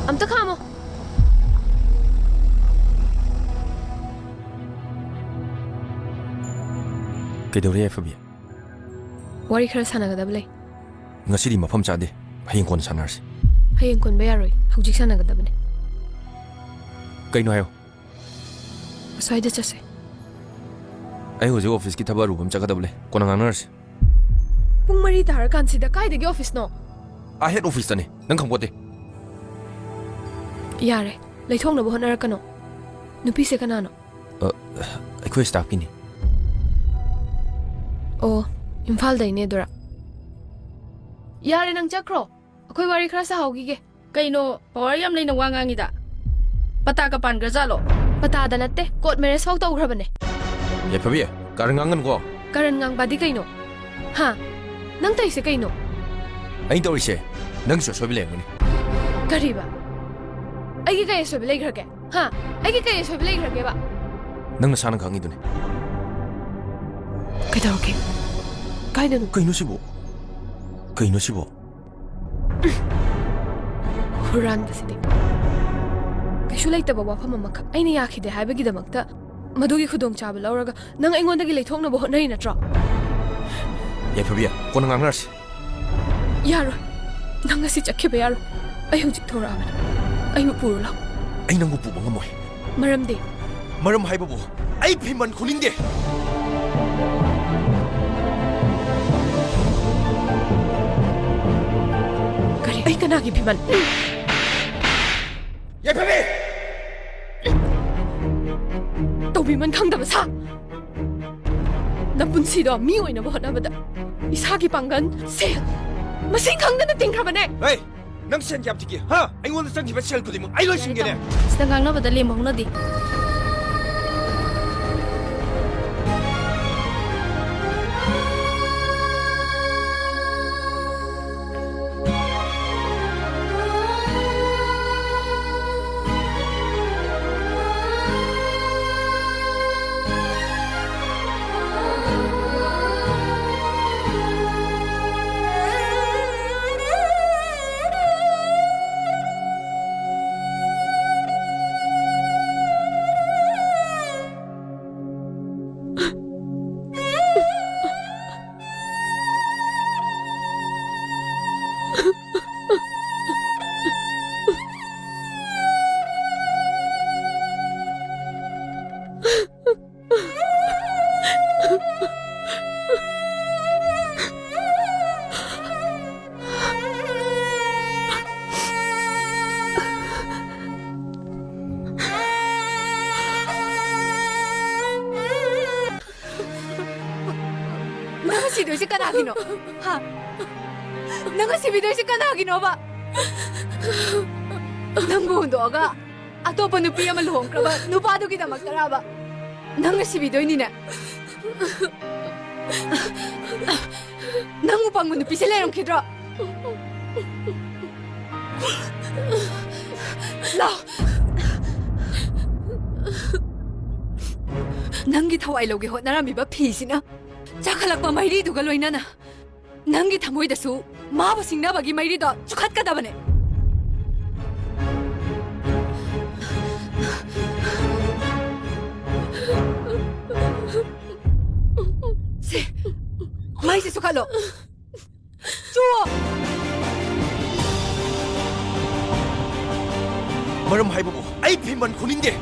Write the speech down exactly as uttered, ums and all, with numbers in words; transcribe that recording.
ꯑꯝꯇ ꯈꯥꯝꯃꯣ꯫ ꯀꯩꯗꯧꯔꯦ, ꯌꯥꯏꯐꯕꯤ? ꯋꯥꯔꯤ ꯈꯔ ꯁꯥꯟꯅꯒꯗꯕ ꯂꯩ꯫ ꯉꯁꯤꯗꯤ ꯃꯐꯝ ꯆꯥꯗꯦ꯫ ꯍꯌꯦꯡ ꯀꯣꯟꯅ ꯁꯥꯟꯅꯔꯁꯤ꯫ ꯍꯌꯦꯡ ꯀꯣꯟꯕ ꯌꯥꯔꯣꯏ꯫ ꯍꯧꯖꯤꯛ ꯁꯥꯟꯅꯒꯗꯕꯅꯦ꯫ ꯀꯩꯅꯣ ꯍꯥꯏꯌꯣ꯫ ꯑꯁ꯭ꯋꯥꯏꯗ ꯆꯠꯁꯦ꯫ ꯑꯩ ꯍꯧꯖꯤꯛ ꯑꯣꯐꯤꯁꯀꯤ ꯊꯕꯛ ꯑꯔꯨꯕ ꯑꯃ ꯆꯠꯀꯗꯕ ꯂꯩ꯫ ꯀꯣꯟꯅ ꯉꯥꯡꯅꯔꯁꯤ꯫ ꯄꯨꯡ ꯃꯔꯤ ꯇꯥꯔꯀꯥꯟꯁꯤꯗ ꯀꯥꯏꯗꯒꯤ ꯑꯣꯐꯤꯁꯅꯣ? ꯑꯥ, ꯍꯦꯗ ꯑꯣꯐꯤꯁꯇꯅꯤ꯫ ꯅꯪ ꯈꯪꯄꯣꯠꯇꯦ꯫ ꯌꯥꯔꯦ, ꯂꯩꯊꯣꯛꯅꯕ ꯍꯣꯠꯅꯔꯛꯀꯅꯣ꯫ ꯅꯨꯄꯤꯁꯦ ꯀꯅꯥꯅꯣ? ꯑ, ꯑꯩꯈꯣꯏ ꯁ꯭ꯇꯥꯐꯀꯤꯅꯤ꯫ ꯑꯣ, ꯏꯝꯐꯥꯜꯗꯩꯅꯦ ꯑꯗꯨꯔꯥ? ꯌꯥꯔꯦ, ꯅꯪ ꯆꯠꯈ꯭ꯔꯣ꯫ ꯑꯩꯈꯣꯏ ꯋꯥꯔꯤ ꯈꯔ ꯁꯥꯍꯧꯈꯤꯒꯦ꯫ ꯀꯩꯅꯣ, ꯄꯋꯥꯔ ꯌꯥꯝ ꯂꯩꯅ ꯋꯥ ꯉꯥꯡꯉꯤꯗ? ꯄꯇꯥꯒ ꯄꯥꯟꯈ꯭ꯔꯖꯥꯠꯂꯣ? ꯄꯇꯥꯗ ꯅꯠꯇꯦ, ꯀꯣꯔꯠ ꯃꯦꯔꯦꯖ ꯐꯥꯎ ꯇꯧꯈ꯭ꯔꯕꯅꯦ꯫ ꯌꯥꯏꯐꯕꯤ, ꯀꯔꯟ ꯉꯥꯡꯒꯅꯨꯀꯣ꯫ ꯀꯔꯟ ꯉꯥꯡꯕꯗꯤ ꯀꯩꯅꯣ? ꯍꯥ? ꯅꯪ ꯇꯧꯔꯤꯁꯦ ꯀꯩꯅꯣ? ꯑꯩꯅ ꯇꯧꯔꯤꯁꯦ ꯅꯪꯒꯤꯁꯨ ꯑꯁꯣꯏꯕ ꯂꯩꯔꯝꯒꯅꯤ꯫ ꯀꯔꯤꯕ? ꯑꯩꯒꯤ ꯀꯩ ꯑꯁꯣꯏꯕ ꯂꯩꯈ꯭ꯔꯒꯦ? ꯍꯥ? ꯑꯩꯒꯤ ꯀꯩ ꯑꯁꯣꯏꯕ ꯂꯩꯈ꯭ꯔꯒꯦꯕ? ꯅꯪ ꯅꯁꯥꯅ ꯈꯪꯉꯤꯗꯨꯅꯤ꯫ ꯀꯩꯗꯧꯔꯒꯦ? ꯀꯥꯏꯗꯅꯣ? ꯀꯩꯅꯣ ꯁꯤꯕꯣ? ꯀꯩꯅꯣ ꯁꯤꯕꯣ? ꯍꯨꯔꯥꯟꯕꯁꯤꯗꯤ꯫ ꯀꯩꯁꯨ ꯂꯩꯇꯕ ꯋꯥꯐꯝ ꯑꯃꯈꯛ ꯑꯩꯅ ꯌꯥꯈꯤꯗꯦ ꯍꯥꯏꯕꯒꯤꯗꯃꯛꯇ ꯃꯗꯨꯒꯤ ꯈꯨꯗꯣꯡꯆꯥꯕ ꯂꯧꯔꯒ ꯅꯪ ꯑꯩꯉꯣꯟꯗꯒꯤ ꯂꯩꯊꯣꯛꯅꯕ ꯍꯣꯠꯅꯔꯤ ꯅꯠꯇ꯭ꯔꯣ? ꯌꯥꯏꯐꯕꯤ, ꯀꯣꯟꯅ ꯉꯥꯡꯅꯔꯁꯤ꯫ ꯌꯥꯔꯣꯏ꯫ ꯅꯪ ꯉꯁꯤ ꯆꯠꯈꯤꯕ ꯌꯥꯔꯣꯏ꯫ ꯑꯩ ꯍꯧꯖꯤꯛ ꯊꯣꯔꯛꯑꯕꯅꯤ꯫ ꯑꯩꯕꯨ ꯄꯨꯔꯣ ꯂꯥꯎ꯫ ꯑꯩ ꯅꯪꯕꯨ ꯄꯨꯕ ꯉꯝꯃꯣꯏ꯫ ꯃꯔꯝꯗꯤ? ꯃꯔꯝ ꯍꯥꯏꯕꯕꯨ, ꯑꯩ ꯐꯤꯃꯟ ꯈꯨꯅꯤꯡꯗꯦ꯫ ꯀꯔꯤ? ꯑꯩ ꯀꯅꯥꯒꯤ ꯐꯤꯃꯟ? ꯌꯥꯏꯐꯕꯤ! ꯇꯧꯕꯤꯃꯟ ꯈꯪꯗꯕ ꯁꯥ! ꯅꯄꯨꯟꯁꯤꯗꯣ ꯃꯤ ꯑꯣꯏꯅꯕ ꯍꯣꯠꯅꯕꯗ ꯏꯁꯥꯒꯤ ꯄꯥꯡꯒꯜ, ꯁꯦꯜ, ꯃꯁꯤꯡ ꯈꯪꯗꯅ ꯇꯤꯡꯈ꯭ꯔꯕꯅꯦ꯫ ꯍꯦ! ꯅꯪ ꯁꯦꯟ ꯀꯌꯥꯝ ꯊꯤꯛꯀꯦ, ꯍꯥ? ꯑꯩꯉꯣꯟꯗ ꯆꯪꯈꯤꯕ ꯁꯦꯜ ꯈꯨꯗꯤꯡꯃꯛ ꯑꯩ ꯂꯣꯏꯁꯤꯟꯒꯦꯅꯦ꯫ ꯁꯤꯗ ꯉꯥꯡꯅꯕꯗ ꯂꯦꯝꯍꯧꯅꯗꯦ꯫ ꯁꯤꯗꯣꯏꯁꯦ ꯀꯅꯥꯒꯤꯅꯣ? ꯍꯥ? ꯅꯪ ꯁꯤꯕꯤꯗꯣꯏꯁꯦ ꯀꯅꯥꯒꯤꯅꯣꯕ? ꯅꯪꯕꯨ ꯍꯨꯟꯗꯣꯛꯑꯒ ꯑꯇꯣꯞꯄ ꯅꯨꯄꯤ ꯑꯃ ꯂꯨꯍꯣꯡꯈ꯭ꯔꯕ ꯅꯨꯄꯥꯗꯨꯒꯤꯗꯃꯛꯇꯔꯕ? ꯅꯪꯅ ꯁꯤꯕꯤꯗꯣꯏꯅꯤꯅꯦ꯫ ꯅꯪ ꯄꯪꯕ ꯅꯨꯄꯤꯁꯦ ꯂꯩꯔꯝꯈꯤꯗ꯭ꯔꯣ? ꯂꯥꯎ! ꯅꯪꯒꯤ ꯊꯋꯥꯏ ꯂꯧꯒꯦ ꯍꯣꯠꯅꯔꯝꯃꯤꯕ ꯐꯤꯁꯤꯅ ꯆꯥꯈꯠꯂꯛꯄ ꯃꯩꯔꯤꯗꯨꯒ ꯂꯣꯏꯅꯅ ꯅꯪꯒꯤ ꯊꯃꯣꯏꯗꯁꯨ ꯃꯥꯕꯨ ꯁꯤꯡꯅꯕꯒꯤ ꯃꯩꯔꯤꯗꯣ ꯆꯨꯈꯠꯀꯗꯕꯅꯦ꯫ ꯁꯦ, ꯃꯩꯁꯦ ꯆꯨꯈꯠꯂꯣ꯫ ꯆꯨꯋꯣ꯫ ꯃꯔꯝ ꯍꯥꯏꯕꯕꯨ ꯑꯩ ꯐꯤꯃꯟ ꯈꯨꯅꯤꯡꯗꯦ꯫